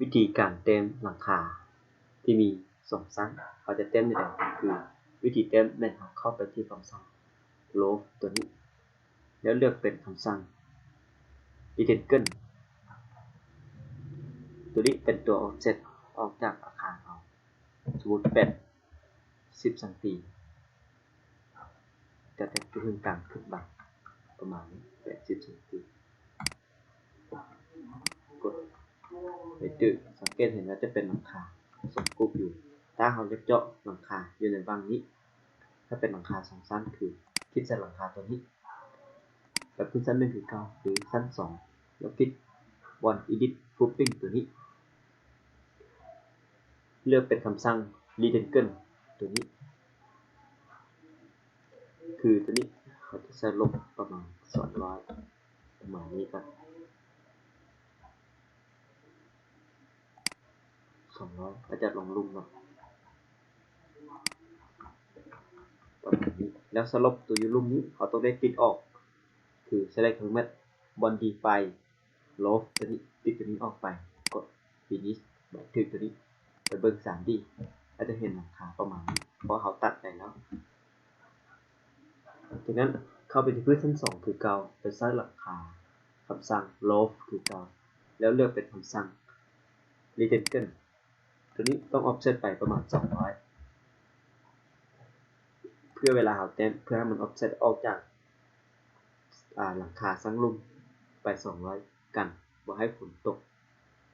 ວິທີການແຕ້ມຫຼັງຄາທີ່ມີສອງຊັ້ນ ເຮົາຈະແຕ້ມແນວໃດ? ຄືວິທີແຕ້ມແມ່ນເຮົາເຂົ້າໄປທີ່ຄຳສັ່ງ roof ຕົວນີ້ ແລ້ວເລືອກເປັນຄຳສັ່ງ rectangle ຕົວນີ້ເປັນຕົວ offset ອອກຈາກອາຄານເຮົາ ສົມມຸດແປດສິບຊັງຕີ ຈະແຕກເຄິ່ງກາງຂຶ້ນມາປະມານນີ້ ແປດສິບຊັງຕີ ກົດ Enter ສັງເກດເຫັນວ່າຈະເປັນຫຼັງຄາສົມຮູບຢູ່. ຖ້າເຮົາຢາກເຈາະຫຼັງຄາຢູ່ໃນຫວ່າງນີ້ ຖ້າເປັນຫຼັງຄາສອງຊັ້ນ ຄືຄລິກໃສ່ຫຼັງຄາຕົວນີ້ ແລ້ວຂຶ້ນຊັ້ນໜຶ່ງຄືເກົ່າ ຫຼືຊັ້ນສອງ ແລ້ວຄລິກບ່ອນ Edit Grouping ຕົວນີ້ ເລືອກເປັນຄຳສັ່ງ Rectangle ຕົວນີ້ ຄືຕົວນີ້ເຮົາຈະໃສ່ລົບປະມານສອງຮ້ອຍ ປະມານນີ້ກ່ອນ ສອງຮ້ອຍ ອາດຈະລົງລຸ່ມເນາະ ປະມານນີ້ ແລ້ວສະຫຼຸບຕົວຢູ່ລຸ່ມນີ້ ເຮົາຕ້ອງໄດ້ຕິດອອກ ຄື Select Helmet ບ່ອນ Define Roof ຕົວນີ້ ຕິດຕົວນີ້ອອກໄປ ກົດ Finish ບັນທຶກຕົວນີ້ ໄປເບິ່ງ 3D ອາດຈະເຫັນຫຼັງຄາປະມານນີ້ ເພາະເຮົາຕັດໄປແລ້ວ. ຈາກນັ້ນເຂົ້າໄປທີ່ພື້ນຊັ້ນສອງຄືເກົ່າ ໄປໃສ່ຫຼັງຄາ ຄຳສັ່ງ Roof ຄືເກົ່າ ແລ້ວເລືອກເປັນຄຳສັ່ງ Rectangle ຕົວນີ້ຕ້ອງ offset ໄປປະມານສອງຮ້ອຍ ເພື່ອເວລາເຮົາແຕ້ມ ເພື່ອໃຫ້ມັນ offset ອອກຈາກ ອາ ຫຼັງຄາຊັ້ນລຸ່ມໄປສອງຮ້ອຍ ກັນບໍ່ໃຫ້ຝົນຕົກ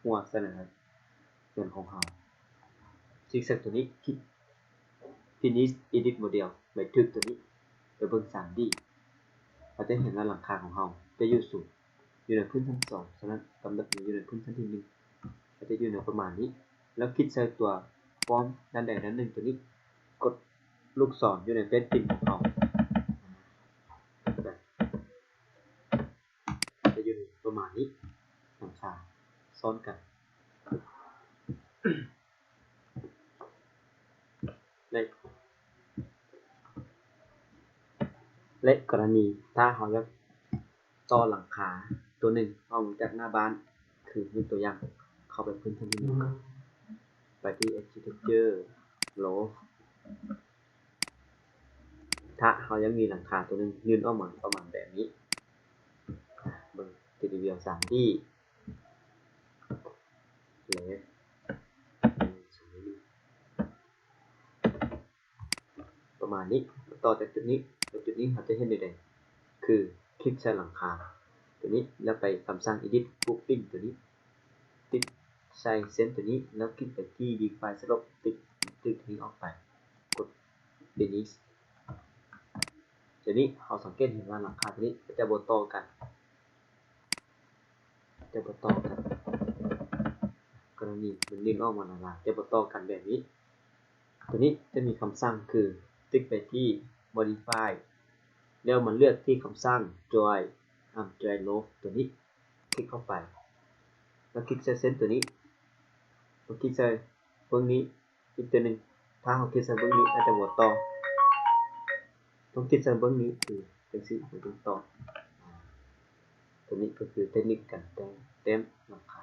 ຮົ່ວໃສ່ເຮືອນຂອງເຮົາ. ຄລິກໃສ່ຕົວນີ້ ຄລິກ Finish Edit Model ບັນທຶກຕົວນີ້ ໄປເບິ່ງ 3D ເຮົາຈະເຫັນວ່າຫຼັງຄາຂອງເຮົາຈະຢູ່ສູງ ຢູ່ໃນພື້ນຊັ້ນສອງ ສະນັ້ນກຳນົດໃຫ້ຢູ່ໃນພື້ນຊັ້ນທີໜຶ່ງ ເຮົາຈະຢູ່ໃນປະມານນີ້ ແລ້ວຄລິກໃສ່ຕົວຟອນດ້ານໃດດ້ານໜຶ່ງຕົວນີ້ ກົດລູກສອນຢູ່ໃນແປ້ນພິມຂອງເຮົາ ຈະຢູ່ປະມານນີ້ ຫຼັງຄາຊ້ອນກັນ ແລະ ແລະ ກໍລະນີຖ້າເຮົາຢາກຕໍ່ຫຼັງຄາຕົວໜຶ່ງອອກມາຈາກໜ້າບ້ານ ຄືຍົກຕົວຢ່າງ ເຂົ້າໄປພື້ນຊັ້ນທີໜຶ່ງ ໄປທີ່ Architecture Roof ຖ້າເຮົາຢາກມີຫຼັງຄາຕົວໜຶ່ງຍື່ນອອກມາປະມານແບບນີ້ ເບິ່ງ Three D View ສາມ D ແລະ ປະມານນີ້ ຕໍ່ຈາກຈຸດນີ້ໄປຈຸດນີ້ ເຮົາຈະເຮັດແນວໃດ? ຄືຄລິກໃສ່ຫຼັງຄາຕົວນີ້ ແລ້ວໄປຄຳສັ່ງ Edit Grouping ຕົວນີ້ ຕິດໃສ່ເສັ້ນຕົວນີ້ ແລ້ວຄລິກໄປທີ່ Define Slope ຕິດ ຕິດຕົວນີ້ອອກໄປ ກົດ Finish ຕົວນີ້ເຮົາສັງເກດເຫັນວ່າຫຼັງຄາຕົວນີ້ຈະບໍ່ຕໍ່ກັນ ຈະບໍ່ຕໍ່ກັນ ກໍລະນີມັນດຶງອອກມາຫຼາຍໆ ຈະບໍ່ຕໍ່ກັນແບບນີ້ ຕົວນີ້ຈະມີຄຳສັ່ງຄື ຕິກໄປທີ່ Modify ແລ້ວມາເລືອກທີ່ຄຳສັ່ງ Join ອາ Join Roof ຕົວນີ້ ຄລິກເຂົ້າໄປ ແລ້ວຄລິກໃສ່ເສັ້ນຕົວນີ້ ແລ້ວຄລິກໃສ່ເບື້ອງນີ້ ອີກເທື່ອໜຶ່ງ ຖ້າເຮົາຄລິກໃສ່ເບື້ອງນີ້ອາດຈະບໍ່ຕໍ່ ຕ້ອງຄລິກໃສ່ເບື້ອງນີ້ ຄືຈັ່ງຊີ້ມັນຈຶ່ງຕໍ່ ຕົວນີ້ກໍຄືເຕັກນິກການແຕ້ມ ແຕ້ມຫຼັງຄາ